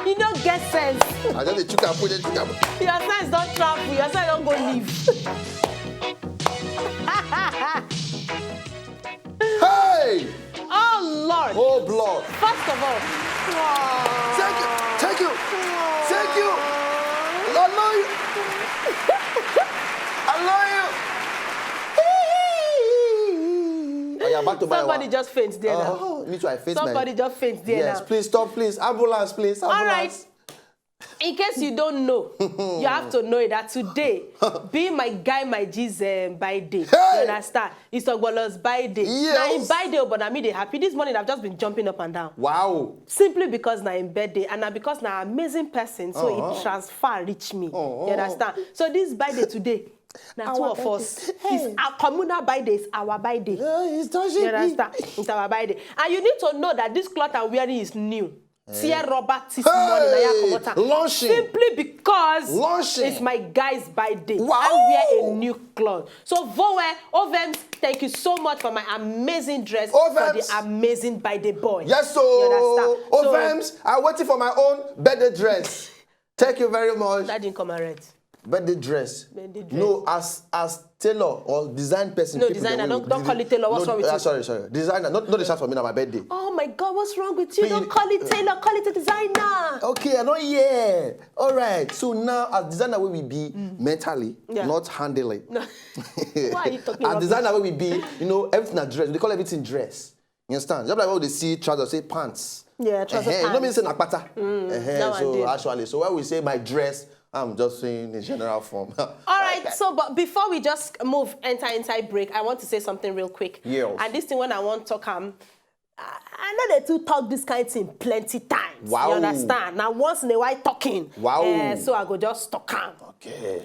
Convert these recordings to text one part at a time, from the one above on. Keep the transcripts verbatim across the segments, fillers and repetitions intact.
You no get sense. I just dey chuka put dey chuka put. Your sense don travel. Your sense don go leave. Hey! Oh Lord. Oh blood. First of all, Thank you. Thank you. Thank you. I love you. I love you. Oh, yeah, back to my Somebody one. Just faint there now. Oh, me too. I face Somebody my. Just faint there Yes, now. Please stop. Please, ambulance, please. Ambulance. All right. In case you don't know, you have to know it that today, being my guy, my G's um, birthday. Hey! You understand? It's Ogbolo's birthday. Yes. Now, in birthday, but I mean, they happy. This morning, I've just been jumping up and down. Wow. Simply because na in birthday, and na because na amazing person, so Uh-huh. it transfer reach me. Uh-huh. You understand? So this birthday today, now two Our of us. Birthday. Hey. It's our communal birthday. It's our birthday. Uh, it's touching You understand? It's our birthday. And you need to know that this cloth I'm wearing is new. Tear rubber this morning. I Hey, come out. Launching. Simply because Launching. It's my guy's birthday. Wow. I wear a new cloth. So Vowe, Ovems, thank you so much for my amazing dress for Ovems. The amazing birthday boy. Yes, so. You understand? So, Ovems, I'm waiting for my own birthday dress. Thank you very much. That didn't come out right. Birthday dress. Birthday dress. No, as as tailor or design person. No, people designer, dey don't- wear don't with- call it tailor. What's no, wrong with uh, you? Sorry, sorry. Designer, not not the shout for me. Na my birthday. Oh my God, what's wrong with you? Please. Don't call it tailor, call it a designer. Okay, I don't hear. All right. So now, as designer, we will be mentally, Mm. Yeah. Not handling. No. Why are you talking As rubbish? Designer, we will be, you know, everything na dress. We dey call everything dress. You understand? Just like when we dey see trousers, say pants. Yeah, trouser Eh-heh, You know me pants. Say na kpata. Eh-heh, that one So dey. Actually, so when we say my dress, I'm just saying in general form. All right, so but before we just move, enter inside break, I want to say something real quick. Yes. And this thing when I want to talk am, I I know they too talk this kind thing plenty times. Wow. You understand? Now once in a while talking. Wow. Eh, so I go just talk am. Okay.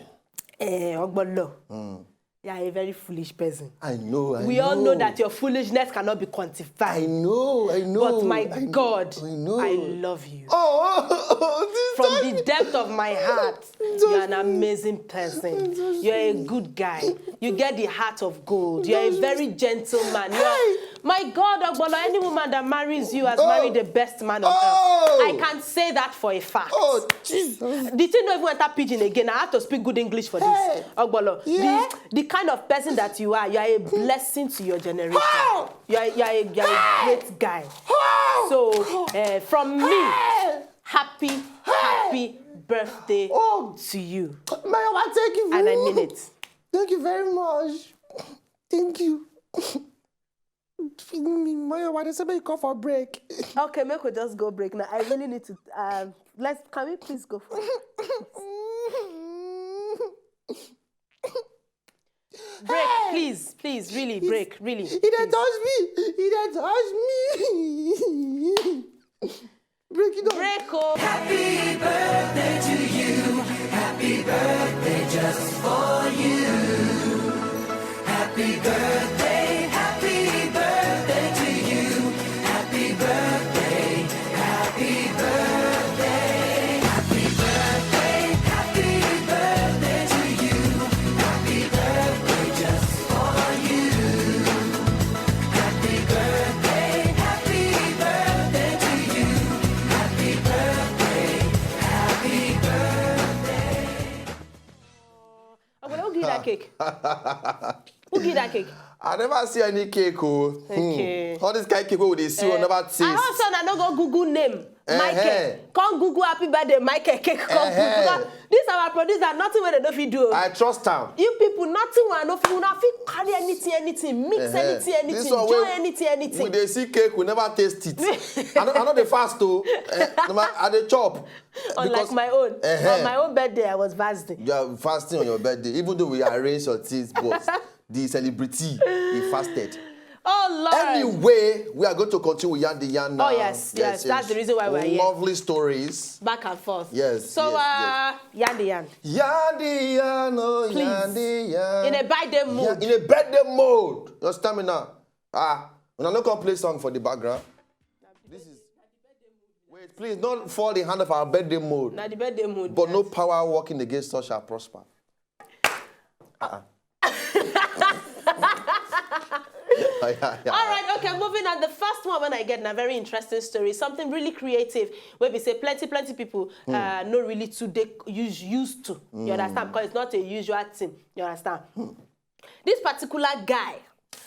Eh, Ogbolo. Hmm. You are a very foolish person. I know. I We know. all know that your foolishness cannot be quantified. I know. I know. But my I know, God, I know. I love you. Oh, this From time- The depth of my heart, you're an amazing person. You're a good guy. You get the heart of gold. You're a very gentle man. You're, my God, Ogbolo, any woman that marries you has Oh. Married the best man on Oh. earth. I can say that for a fact. Oh, Jesus. The thing no even enter pidgin again. I have to speak good English for this. Hey. Ogbolo, Yeah. the, the kind of person that you are, you are a blessing to your generation. How? You are, you are, a, you are a great guy. How? So, uh, from me, Hey. Happy, happy birthday Oh. To you. Mayowa, thank you. And I very- mean it. Thank you very much. Thank you. Mayowa, they say make you come for break. Okay, make we just go break now. I really need to. Um, let's. Can we please go for break? Please, please, really, break, really. He dey touch me. He dey touch me. Break it up. Break, oh. Happy birthday to you. Happy birthday just for you. Happy birthday, happy birthday to you. Happy birthday, happy birthday. Happy birthday, happy birthday to you. Happy birthday just for you. Happy birthday, happy birthday to you. Happy birthday, happy birthday. Okay, who give that cake? Who give that cake? I never see any cake, oh. Okay. All this kind of cake we dey see, we never taste. I hope so. I no go Google name. Michael. Eh-heh. Come Google happy birthday, Michael cake. Come Eh-heh. Google. This our producer, nothing wey they no fit do. I trust am. You people, nothing wey I no fit. Una fit carry anything, anything, mix Eh-heh. anything, anything, This one join wey anything, anything. We dey see cake, we never taste it. I no, I no dey fast, oh. Eh, no ma-, I dey chop. Unlike Because- my own. Eh-heh. On my own birthday, I was fasting. You are fasting on your birthday, even though we arrange your things, but the celebrity, he fasted. Oh Lord. Anyway, we are going to continue with Yarn the Yarn now. Oh, yes, yes, that's the reason why we're here. Lovely stories. Back and forth. Yes, So, yes, uh, Yarn the Yarn. Yarn the Yarn, oh, Please. Yarn the Yarn. In a birthday mood. Yeah, in a birthday mode. Your stamina. Ah, una no come play song for the background. This is. Wait, please don't fall in hand of our birthday mode. Na the birthday mood. But no Yes. power working against us shall prosper. Uh-uh. All right, okay, moving on. The first one when I get na very interesting story, something really creative. Where we say plenty, plenty people uh, no really too they use used to. You understand? Because it's not a usual thing. You understand? This particular guy,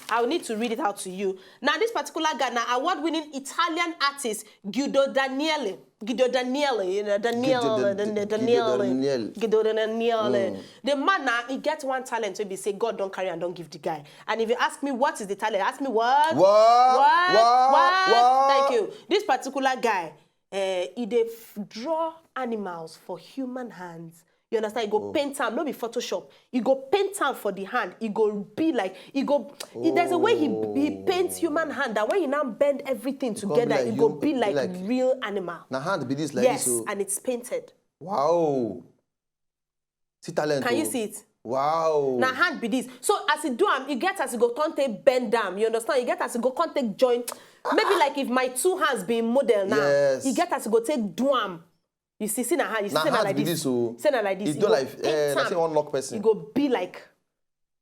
I will need to read it out to you. Now, this particular guy, now award-winning Italian artist Guido Daniele. Guido Daniele, you know, Daniele, Guido Dan- Dan- Guido Daniele, Daniele. Guido Daniele. The man now, he get one talent to be say God don't carry and don't give the guy. And if you ask me what is the talent, ask me what? What? What? What? What? What? Thank you. This particular guy, uh, he dey f- draw animals for human hands. You understand? He go paint am, no be Photoshop. He go paint am for the hand. He go be like, he go. He, there's a way he he paints human hand that when you now bend everything Come be together, like it go hum- be be like, like- real animal. Na hand be this like Yes, this. So. And it's painted. Wow. See talent. Can you Oh. See it? Wow. Na hand be this. So as he do am, he get as he go turn take bend am. You understand? He get as he go come take join. Maybe like if my two hands be model now, Yes. He get as he go take do am. You see, see na hand. You see, Na say na hand like be this. This, oh. Say na like this. It's He not go like paint eh, like am. say one lock person. He go be like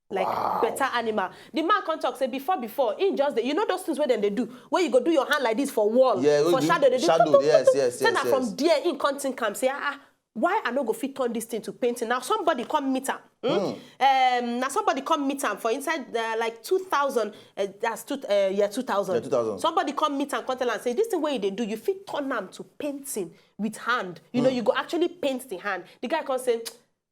like better animal. The man come talk say before before he just dey, you know those things where then they do where you go do your hand like this for wall Yeah, for you- shadow they do shadow, tuk, tuk, yes, tuk, tuk. yes, Say yes, na from yes. There in come think am say ah why I no go fit turn this thing to painting. Now somebody come meet am. Hmm? Um, now somebody come meet am for inside uh, like two thousand. Uh, that's two, uh, yeah, two thousand. Yeah, two thousand. Somebody come meet am, come tell am say this thing where they do, you fit turn am to painting with hand. You know, you go actually paint the hand. The guy come say,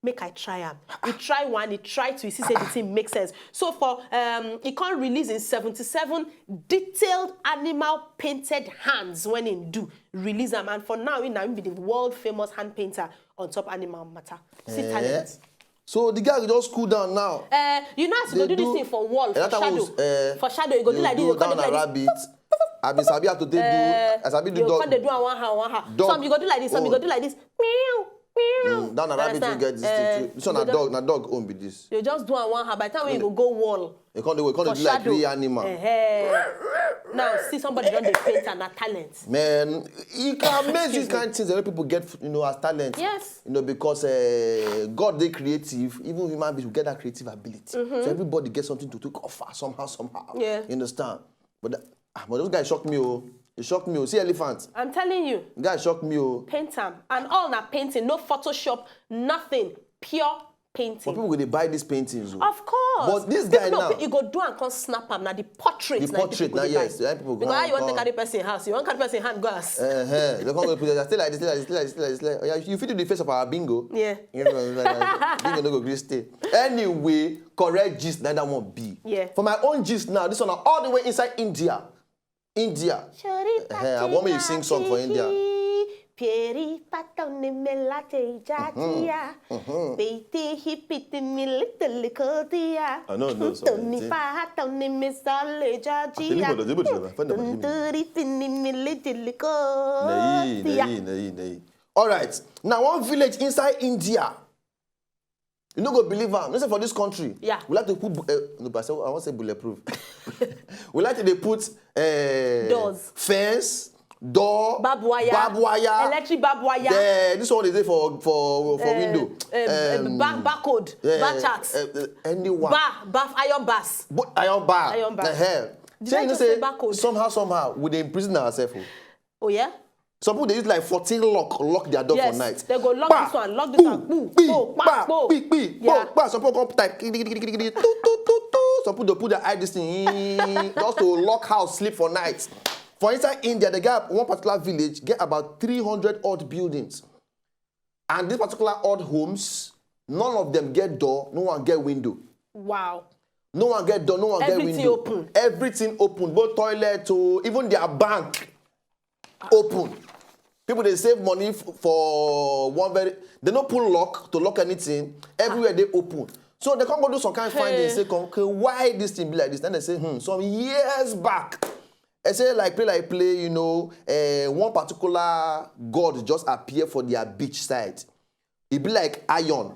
make I try am. He try one, he try two, he see say the thing make sense. So for um, he can't release in seventy-seven detailed animal painted hands when he do release am. And for now, he now be the world famous hand painter on top animal matter. See Eh? Talent. So the guy will just cool down now. Uh, you know as you go They do this do- thing for wall, for Eh, that shadow. one was, eh, For shadow, you go do they like this, do you go down do like a this. Rabbit. I be sabi how to take Uh, do. As I be do you dog. Can't do am one hand, one hand. Dog. Some you go do like this, some you Oh. Go do like this. Meow, meow. Mm, down a rabbit Understand? Will get this Uh, thing too. This one you na go dog, na dog own be this. You just do am one hand. By the time when you go go wall, You can't do it. Can't for do like shadow. Three animal. Eh-heh. Now see somebody don dey paint and na talent. Man, it can amaze you Excuse me. Kind things that people get, you know, as talent. Yes. You know, because uh, God they creative, even human beings we get that creative ability. So everybody gets something to take offer somehow, somehow. Yeah. You understand? But that, ah, but those guys shocked me, oh. They shocked me, oh. See elephant. I'm telling you, Guys shocked me, oh. Paint am and all na painting, no Photoshop, nothing, pure painting. But people go they buy these paintings, oh. Of course. But this People guy no, now. You go do and come snap am na the portrait. The Na portrait, people na dey buy. Yes. Yeah, people go Because how and you want to come. Carry person house, you want carry person hand go as. Uh-huh. They come go put it. Stay like this, stay like this, stay like this, stay like this. Stay like this. Oh, yeah, you fit do the face of our bingo. Yeah. You know, like, bingo no go gree stay. Anyway, correct gist, neither one be. Yeah. For my own gist now, this one all the way inside India. India. Eh, I want me to sing song for India. Pieri patone me latte jatia. Pete hipiti mi little kotia. I know, no, sorry. Tony patone me sale jatia. Tony patone me sale jatia. Tunturi pini mi little Nei, kotia. nei, nei, nei. All right. Now, one village inside India. You no go believe am. You know say for this country, Yeah. We like to put, bu- uh, no, but I, say, I want to say bulletproof. We like to dey put uh, Doors. Fence, door, Barbed wire. Barbed wire. Electric barbed wire. Yeah, this one they say for for for Uh, window. uh, uh, Um, back barcode. yeah, Bar chart. Uh, uh, anyone. Bar, bar, iron bars. But iron bar. Iron bar. Uh-huh. Did Shey I you know just say say barcode? Somehow, somehow, we dey imprison ourselves. Oh. Oh yeah. Some people they use like fourteen lock, lock their door Yes. for night. They go lock Kpa, this one, lock this one. kpu, Kpu, kpi, kpo, kpa, kpa, kpo. kpi, kpi, Yeah. kpo, kpa. Some people come type, kiri, kiri, kiri, kiri, tu, tu, tu, tu. Some people they put their eye this thing just to lock house, sleep for night. For inside India, they get one particular village, get about three hundred odd buildings. And these particular odd homes, none of them get door, no one get window. Wow. No one get door, no one Everything get window. Open. Everything open, both toilet to even their bank open. People they save money f- for one very. They no pull lock to lock anything. Everywhere they open. So they can't go do some kind of finding. Hey. Say, come, okay, why this thing be like this? Then they say, hmm, some years back, I say like play like play, you know, uh, one particular god just appear for their beach side. It be like iron.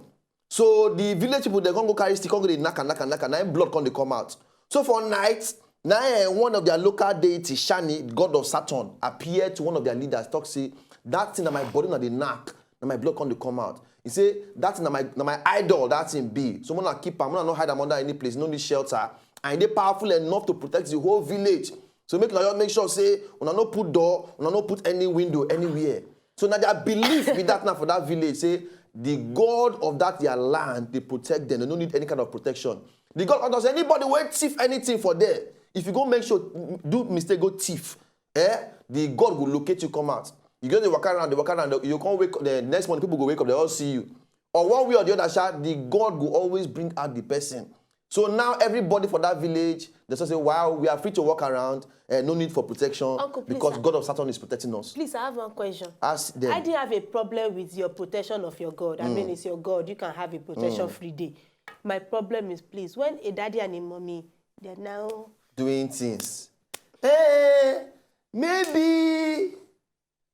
So the village people they can't go carry stick, can't go dey knock and knock and knock and now blood can't come out. So for night, now eh, one of their local deity, Shani, god of Saturn, appeared to one of their leaders, talk say that thing that my body na dey knock, na my blood can't come out. He say that thing na my na my idol, that thing be. So when I keep am, when I no hide am under any place, no need shelter. and e dey powerful enough to protect the whole village. So make una just make sure say una no put door, una no put any window anywhere. So na their belief be that now for that village, say the god of that their land dey protect them. They no need any kind of protection. The god don say anybody wey thief anything for there, if you go make sure, do mistake, go thief, eh, the god go locate you, come out. You go dey waka around, dey waka around, you come wake, the next morning people go wake up, they all see you. Or one way or the other sha, the god go always bring out the person. So now everybody for that village, they say, "Wow, we are free to walk around, eh, no need for protection, Uncle, please, because sir. God of Saturn is protecting us." Please, I have one question. Ask them. I didn't have a problem with your protection of your God. I mean, it's your God. You can have a protection free day. My problem is, please, when a daddy and a mommy, they're now Doing things. Hey, maybe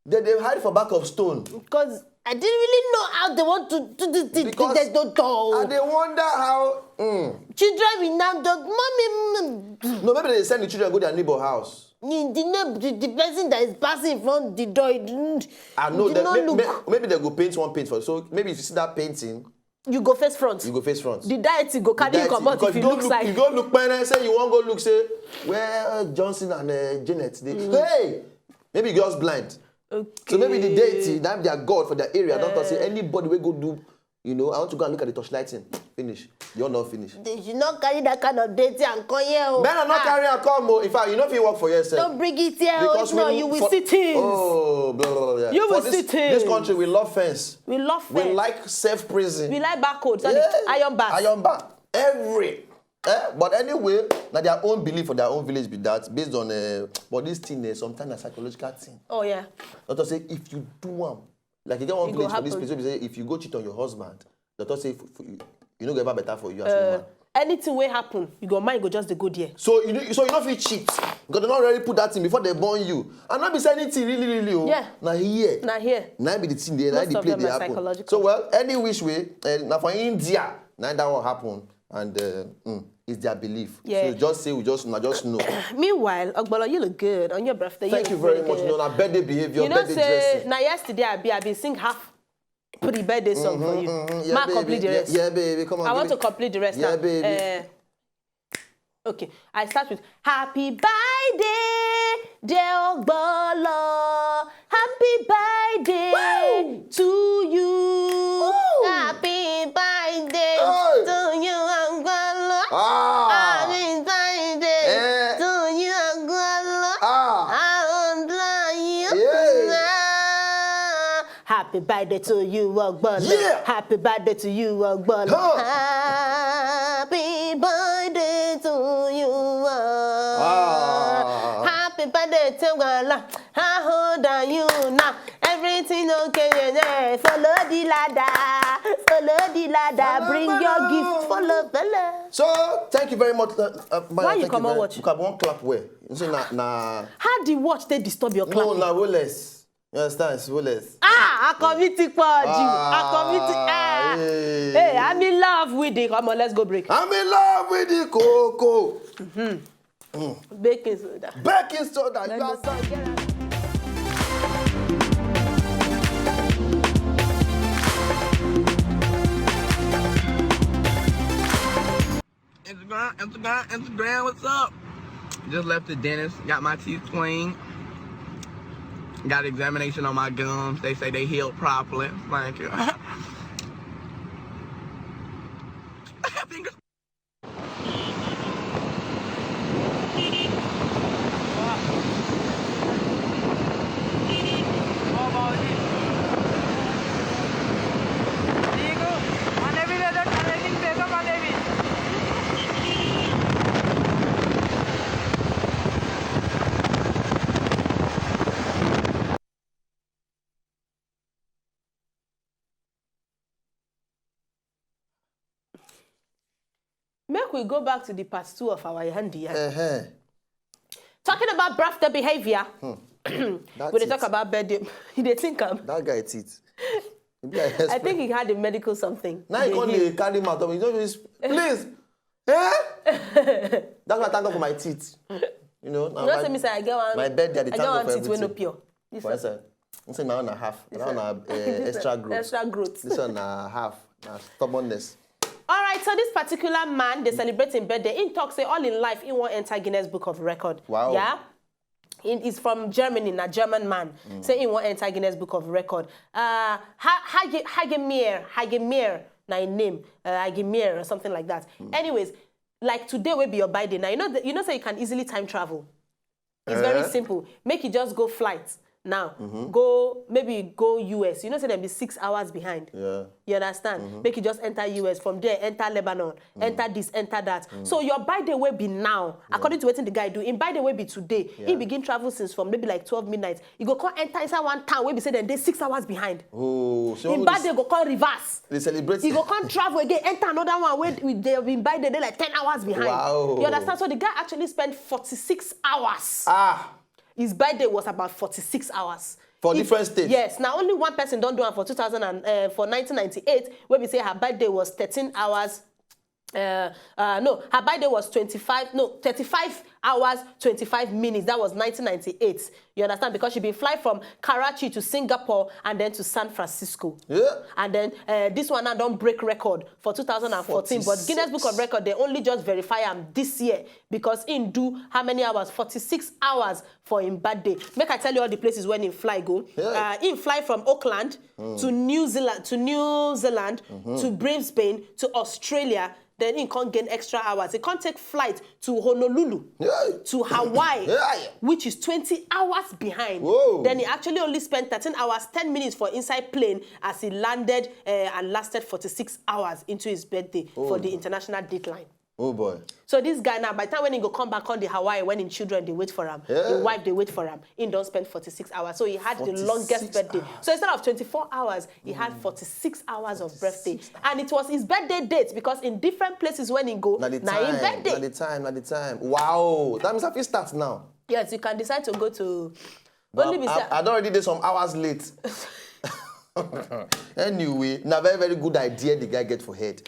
they dey hide for back of stone. Because I didn't really know how they want to do this thing. Because They don't I talk. Dey wonder how. Mm. Children will now talk, "Mommy, mm, No, maybe they send the children go their neighbor house. the, the, neighbor, the, the person that is passing in front the door, he didn't, I know did that not may, look." may, maybe they go paint one paint for. So maybe if you see that painting, You go face front. You go face front. The deity go carry you Deity, comot because if you you look go side. You go look pene, say you wan go look, say where Johnson and uh, Janet dey. Hey, maybe you just blind. So maybe the deity, that their god for their area, don talk say anybody wey go do, you know, I want to go and look at the torchlighting. Finish. You're not finished. They should not carry that kind of deity and come here. Oh. Men are not Ah, carrying a come. Oh. In fact, you know if you work for yourself. Don't bring it here. Oh, Because no, we- you will for- see things. Oh, blah, blah, blah, blah. You For will this, see This things. Country, we love fence. We love We fence. Like safe prison. We like barcodes and Yeah. iron bars. Iron bar. Every. Eh? But anyway, na their own belief for their own village be that, based on. Uh, but this thing, uh, sometimes a psychological thing. Oh yeah. Doctor say if you do am, like you get one It go place for this happen. Place wey be say if you go cheat on your husband, doctor say f- f- you no go ever better for you as Uh, a woman. Anything wey happen, your mind go just dey go there. So you know, so you no fit cheat because they don already put that thing before they born you. And no be say anything really, really. Oh, Yeah. Na here. Na here. Na be the thing there. Na Most the of play them dey are happen. Psychological. So well, any which way, uh, na for India, na that one happen, and uh, mm, it's their belief. Yeah. So just say we just, na just know. Meanwhile, Ogbolo, you look good on your birthday. Thank you look very really much. Good. You know, na birthday behavior, You know, birthday say dressing. Na yesterday I be I be sing half the birthday song for you. Mm, yeah, Ma baby. Complete the Yeah, rest. Yeah, baby, come on. I give want me- to complete the rest. Yeah, Now. Baby. Eh, okay, I start with happy birthday, dear Ogbolo. Happy birthday to you. Happy birthday Hey. To you, Ogbolo. Ah. Happy birthday Eh. To you, Ogbolo. Ah. I won't lie you Yeah. now. Happy birthday to you, Ogbolo. Yeah. Happy birthday to you, Ogbolo. Huh. Happy birthday to you. Ah. Happy birthday to Ogbolo. How old are you now? Everything okay, yeah, yeah. Follow the ladder. Follow the ladder. Follow, Bring follow. Your gift. Follow, follow. So thank you very much. Uh, uh, Maya, Why you thank comot very- watch? Look, I won't clap well. You see, na na. How the watch take disturb your No, clapping? Na Rolex. You understand? It's Rolex. Ah, akọmi ti pọ̀ jù. Ah, Akọmi ti ah. Hey. Hey, I'm in love with the. Come on, let's go break. I'm in love with the cocoa. Baking soda. Baking soda. You Let's are go. Get out. Instagram, Instagram, Instagram, what's up? Just left the dentist, got my teeth clean. Got examination on my gums. They say they healed properly. Thank you. Fingers Make we go back to the part two of our Yandi Yandi. Uh-huh. Talking about birthday behavior. That We dey it. Talk about birthday. You dey think am? That guy teeth. He be like I think he had a medical something. Now he Dey come heal. dey carry mouth up. You know, just, please. Eh? That's why I thank God for my teeth. You know, You know, say me say I get one. My birthday, I dey I thank get God one for teeth wey no everything. Pure. This For one. instance, I say my own na half. My own na uh, This extra one. Growth. Extra growth. This one na half. Na stubbornness. All right, so this particular man, they celebrate him birthday. In talk say all in life, he won't enter Guinness Book of Record. Wow. Yeah. It is from Germany, a German man. Say he won't enter Guinness Book of Record. Uh, Ha- Hage- Hagemir, Hagemir, na him name, uh, Hagemir or something like that. Anyways, like today will be your birthday. Now you know that, you know say you can easily time travel. It's very Eh? Simple. Make you just go flight now. Go maybe go U S. You know say dem be six hours behind. Yeah. You understand? Make you just enter U S, from there enter Lebanon, enter this, enter that. So your birthday will be now. According to wetin the guy do, him birthday will be today. He Yeah. Begin travel since from maybe like twelve midnight. You go come enter inside one town where be say dem dey six hours behind. Oh, so Him all birthday this- go come reverse. They celebrate. He go come travel again, enter another one where we dey been by the day like ten hours behind. Wow. You understand? So the guy actually spent forty-six hours. Ah, His birthday was about forty-six hours. For If- different states? Yes. Now only one person don't do am for two thousand and uh, for nineteen ninety-eight. Where we say her birthday was thirteen hours. Uh, uh, no, her birthday was twenty-five, no, thirty-five hours, twenty-five minutes. That was nineteen ninety-eight. You understand? Because she been fly from Karachi to Singapore and then to San Francisco. Yeah. And then uh, this one now don't break record for two thousand and fourteen. But Guinness Book of Record, they only just verify am this year because in do how many hours? Forty-six hours for him birthday. Make I tell you all the places when he fly go. Yeah. Uh, he fly from Auckland to New Zealand, to New Zealand, to Brisbane, to Australia. Then he can't gain extra hours. He can't take flight to Honolulu, Yeah. to Hawaii, Yeah. which is twenty hours behind. Whoa. Then he actually only spent thirteen hours, ten minutes for inside plane as he landed uh, and lasted forty-six hours into his birthday for the international dateline. Oh boy. So this guy now, by the time when he go come back on the Hawaii, when him children they wait for him, Yeah. his wife they wait for him, he don't spend forty-six hours. So he had the longest 46 birthday. So instead of twenty-four hours, he had forty-six hours of birthday, and it was his birthday date because in different places when he go, Na the na time. him birthday. Na the time. Na the time. Wow. That means I fit start now. Yes, you can decide to go to. But Only be I, say- I don't already did some hours late. Anyway, na very very good idea the guy get for head.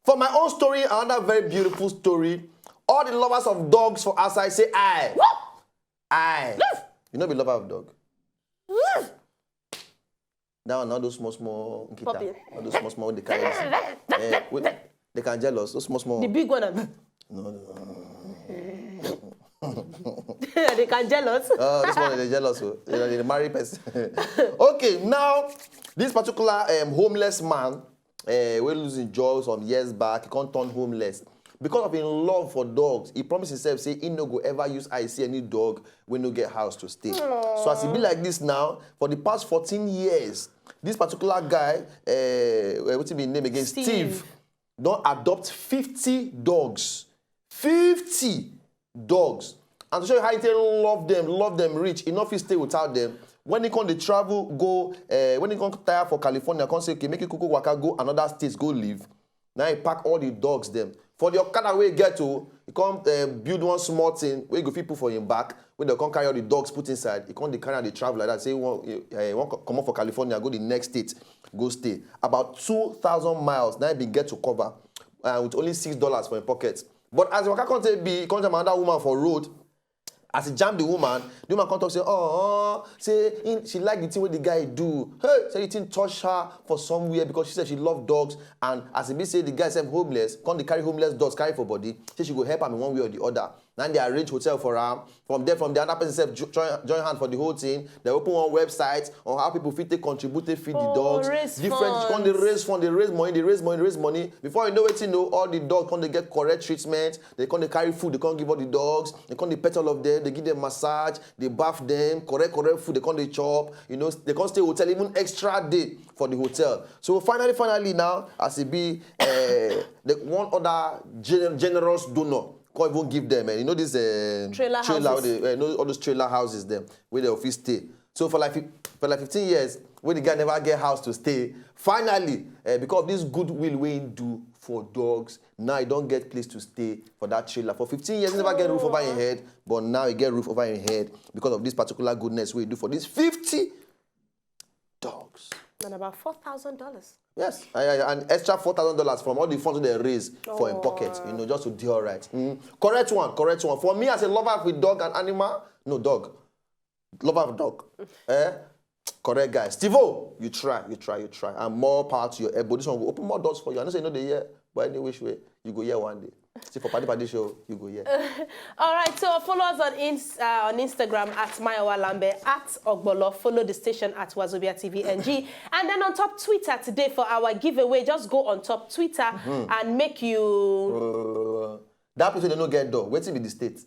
For my own story, another very beautiful story. All the lovers of dogs for outside say I. I. You know be lover of dog. Now, now those small small nkita, Puppy. All those small small they carry. Eh, wait, they can jealous. Those small small. The big one. And No, no, no. They can jealous. Uh, this one is jealous. Oh. You know, they marry person. Okay, now this particular um, homeless man, uh, we losing job some years back, he can't turn homeless. Because of his love for dogs, he promised himself say he no go ever use I see any dog when no get house to stay. So as it be like this now, for the past fourteen years, this particular guy, uh, what's his name again? Steve. Steve, don't adopt fifty dogs. fifty dogs. And to show you how he take love them, love them rich, he no fit stay without them. When he come dey travel go, uh, when he come tire for California, come say okay, make you kuku waka go another state go live. Now he pack all the dogs them for the okada wey he get to. He come uh, build one small thing wey he go fit put for him back. Wey they come carry all the dogs put inside. He come dey carry am dey travel like that. Say he wan, uh, he wan co- comot for California go the next state, go stay about two thousand miles. Now he bin get to cover uh, with only six dollars for him pocket. But as he waka come take be, he come jam another woman for road. As he jam the woman, the woman come talk say, oh, say he, she like the thing wey the guy do. Hey, say the thing touch her for somewhere because she said she love dogs, and as e be say the guy sef homeless, come dey carry homeless dogs carry for body, say she go help am in one way or the other. Now they arrange hotel for am. From there, from the other person sef jo- join, join hand for the whole thing. They open one website on how people fit take contribute, take feed the Oh, dogs. Raise Different, come funds. They raise fund, they raise money, they raise money, raise money. Before you know it, you know all the dogs come dey get correct treatment. They come dey carry food, they come give all the dogs. They come dey pet all of them, they give them massage, they bath them, correct correct food, they come dey chop. You know, they come stay hotel even extra day for the hotel. So finally, finally now, as e be, uh, the one other gener- generous donor come even give them, and you know this uh, Trailer trailer houses. Wey they, uh, you know, all those trailer houses them where they office stay. So for like fif- for like fifteen years, when the guy never get house to stay, finally, uh, because of this goodwill wey he do for dogs, now he don't get place to stay for that trailer. For fifteen years, he never get roof over his head, but now he get roof over his head because of this particular goodness wey he do for these fifty dogs. And about four thousand dollars. Yes, I, I, an extra four thousand dollars from all the funds they raise for him pocket, you know, just to do all right. Mm. Correct one, correct one. For me, as a lover with dog and animal, no dog, lover of dog, eh? Correct guy, Steve-O, you try, you try, you try, and more power to your elbow. This one will open more doors for you. I know say you know the year. But any which way, you go here one day. See for Paddy Paddy Show, you go here. All right, so follow us on Inst- uh, on Instagram at Mayowa Lambe, at Ogbolo. Follow the station at Wazobia T V N G. And then on top Twitter today for our giveaway, just go on top Twitter and make you. Uh, that place wey dem no get door, wetin be the state?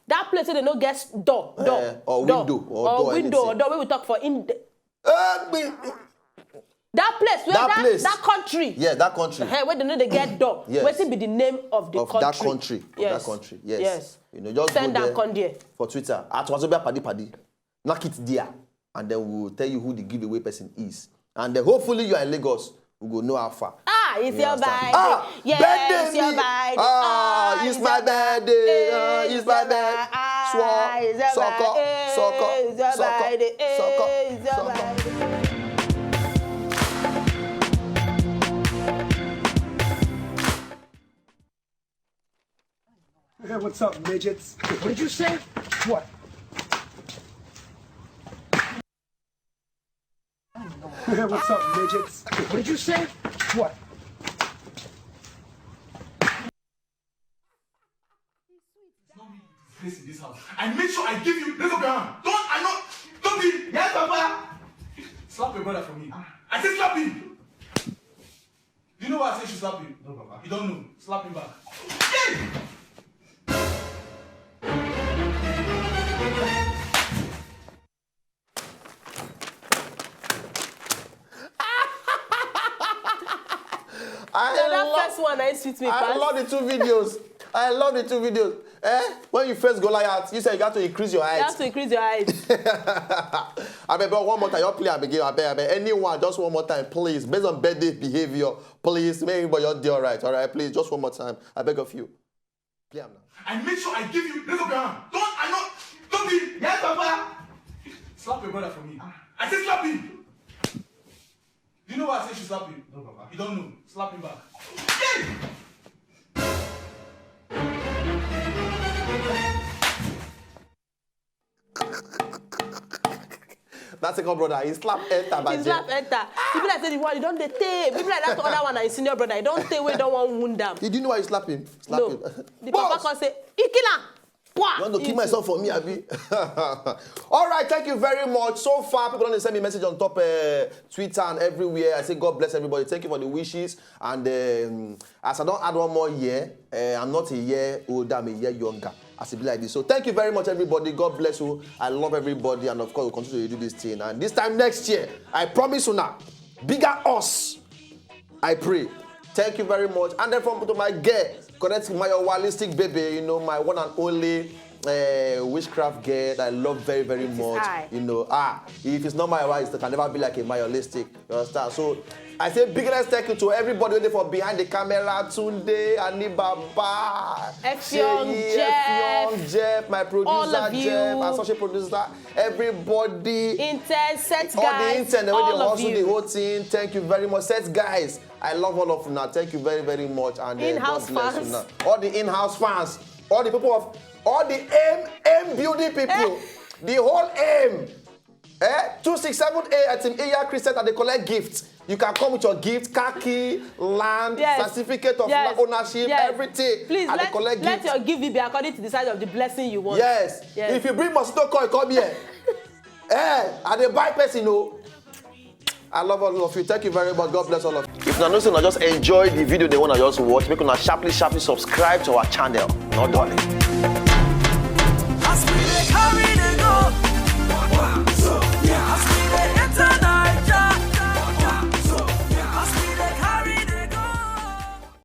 That place wey dem no get door, door, Eh, or door, window, or or door, window, or anything. Door wey we talk for in. Uh, be- That place, where That that, place. That country. Yeah, that country. Eh, where dem no dey get door. Yes. Wetin be the name of the Of country? That country. Of Yes. That country. Yes. Yes. You know, just Send go am there come there. For Twitter at Wazobia Paddy Paddy. Knock it there, and then we will tell you who the giveaway person is. And then hopefully you are in Lagos. We go know how far. Ah, it's You your understand? Birthday. Ah, Yes, birthday it's your me. Birthday. Ah, Ah, it's it's my your birthday. birthday. Ah, it's my birthday. Ah, Swore. it's your Sucker. birthday. Sucker. It's your Sucker. birthday. Sucker. It's your Sucker. birthday. Hey, what's up, midgets? What did you say? What? Hey, what's up, midgets? What did you say? What? This in this house. I make sure I give you. Let's go, Graham. Don't, I know. Don't be. Yes, Papa. Slap your brother for me. I say slap him. Do you know why I say you should slap him? No, Papa. You don't know. Slap him back. Hey! I So that love, first one, I sweet me I pass. love the two videos. I love the two videos. Eh? When you face Goliath, you say you got to increase your You height. have to increase your height. I beg, but one more time, you play, I beg, I beg, I beg. Anyone, just one more time, please. Based on birthday behavior, please, make everybody just do all right, all right? Please, just one more time. I beg of you. Play am now. I make sure I give you. Let's go, Graham. Don't, I know. Don't be. Yes, Papa. Slap your brother for me. I say slap him. Do you know why I say you should slap him? No, Papa. You don't know. Slap him back. Hey! That second brother, he slap enter, He slap enter. People like say the one you don't dey tey. People like that other one, na his senior brother. You don't tey wey don wan wound am. You do know why you slap him? Slap No. him. The Boss! papa come say, "You kill am." Wah! You want to He kill myself for me, abi? All right, thank you very much. So far, people don't send me message on top uh, Twitter and everywhere. I say God bless everybody. Thank you for the wishes. And um, as I don't add one more year, uh, I'm not a year older, I'm a year younger. As it be like this. So thank you very much, everybody. God bless you. I love everybody, and of course, we'll continue to do this thing. And this time next year, I promise you now, bigger us. I pray. Thank you very much. And then from to my girl, correct my holistic baby, you know, my one and only uh, witchcraft girl that I love very, very It is much. I. You know, ah, if it's not my wife, it can never be like a my holistic. You understand? So I say biggest thank you to everybody waiting for behind the camera, Tunde, Anibaba, Effiong, Seyi, Jeff, Effiong, Jeff, my producer, all of you. Jeff, associate producer, everybody. Intern, set All guys, the intern, the way all they of hustle you. The whole thing. Thank you very much. Set guys, I love all of you now. Thank you very, very much. And uh, In-house God bless fans. You now. All the in-house fans, all the people of, all the M M building people, the whole M. Eh? two six seven A at Team Iya Christian, and they collect gifts. You can come with your gift, khaki, land, Yes. certificate of Yes. ownership, Yes. everything. Please And they let, collect let gift. Your gift be according to the size of the blessing you want. Yes. Yes. If you bring mosquito coil, come here. Eh, and they buy person, no. I love all of you. Thank you very much. God bless all of you. If you know say una just enjoy the video they wanna just watch, make una sharply, sharply subscribe to our channel. No darling.